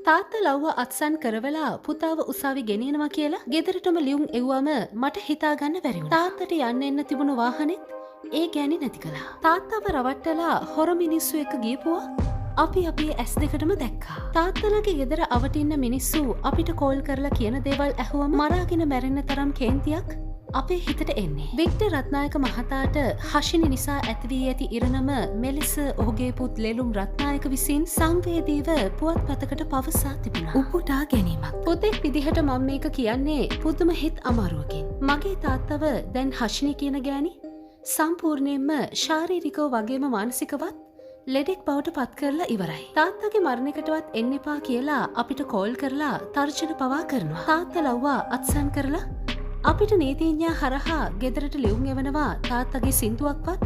තාත්තා ලව්ව අත්සන් කරවලා පුතාව උසාවි ගෙනියනවා කියලා ගෙදරටම ලියුම් එව්වම මට හිතාගන්න බැරි වුණා. තාත්තට යන්න එන්න තිබුණු වාහනේත් ඒ ගෑණි නැති කළා. තාත්තව රවට්ටලා හොර මිනිස්සු එක්ක ගියපුවා අපි අපේ ඇස් දෙකටම දැක්කා. තාත්තලගේ ගෙදර අවට ඉන්න මිනිස්සු අපිට කෝල් කරලා කියන දේවල් ඇහුවම මරාගෙන මැරෙන්න තරම් කේන්තියක් අපේ හිතට එන්නේ. වික්ටර් රත්නායක මහතාට හෂිනි නිසා ඇති වී ඇති ඉරණම මෙලෙස ඔහුගේ පුත් ලෙලුම් රත්නායක විසින් සංවේදීව පුවත්පතකට පවසා තිබුණා. උපුටා ගැනීමක්. පුතෙක් විදිහට මම මේක කියන්නේ පුදුම හිත් අමාරුවකින්. මගේ තාත්තව දැන් හෂිනි කියන ගෑණි සම්පූර්ණයෙන්ම ශාරීරිකව වගේම මානසිකවත් ලෙඩෙක් බවට පත් කරලා ඉවරයි. තාත්තගේ මරණයකටවත් එන්න එපා කියලා අපිට කෝල් කරලා තර්ජන පවා කරනවා. තාත්තා ලව්වා අත්සන් කරලා අපිට නීතිඥයා හරහා ගෙදරට ලියුම් එවනවා. තාත්තගේ සින්දුවක්වත්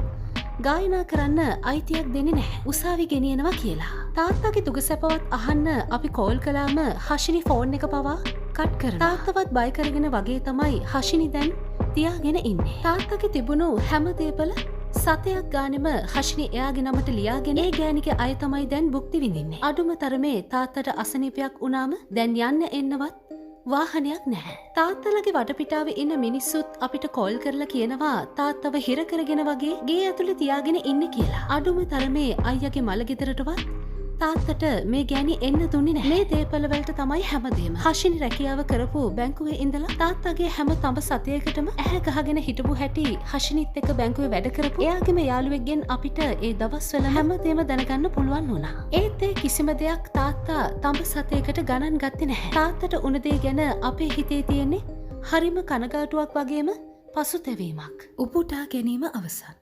ගායනා කරන්න අයිතියක් දෙන්නේ නැහැ. උසාවි ගෙනියනවා කියලා. තාත්තගේ දුක සැපවත් අහන්න අපි කෝල් කළාම හෂිනි ෆෝන් එක පවා කට් කරනවා. තාත්තවත් බය කරගෙන වගේ තමයි හෂිනි දැන් තියාගෙන ඉන්නේ. තාත්තගේ තිබුණු හැම දේපල සතයක් ගානෙම හෂිනි එයාගේ නමට ලියාගෙන ඒ ගෑණිගේ අය තමයි දැන් භුක්ති විඳින්නේ. අඩුම තරමේ තාත්තට අසනීපයක් වුණාම දැන් යන්න එන්නවත් වාහනයක් නැහැ. තාත්තලගේ වටපිටාවේ ඉන්න මිනිස්සුත් අපිට කෝල් කරලා කියනවා තාත්තව හිර කරගෙන වගේ ගේ ඇතුලේ තියාගෙන ඉන්නේ කියලා. අඩුම තරමේ අයියාගේ මළ ගෙදරටවත් තාත්තට මේ ගෑණි එන්න දුන්නේ නැහැ. මේ දේපල වලට තමයි හැමදේම. හෂිනි රැකියාව කරපු බැංකුවේ ඉඳලා තාත්තගේ හැම තඹ සතයකටම ඇහැ ගහගෙන හිටපු හැටි හෂිනිත් එක්ක බැංකුවේ වැඩ කරපු එයාගේම යාළුවෙක්ගෙන් අපිට ඒ දවස්වල හැමදේම දැනගන්න පුළුවන් වුණා. ඒත් ඒ කිසිම දෙයක් තාත්තා තඹ සතයකට ගණන් ගත්තේ නැහැ. තාත්තට උන දේ ගැන අපේ හිතේ තියෙන්නේ හරිම කනගාටුවක් වගේම පසුතැවීමක්. උපුටා ගැනීම අවසන්.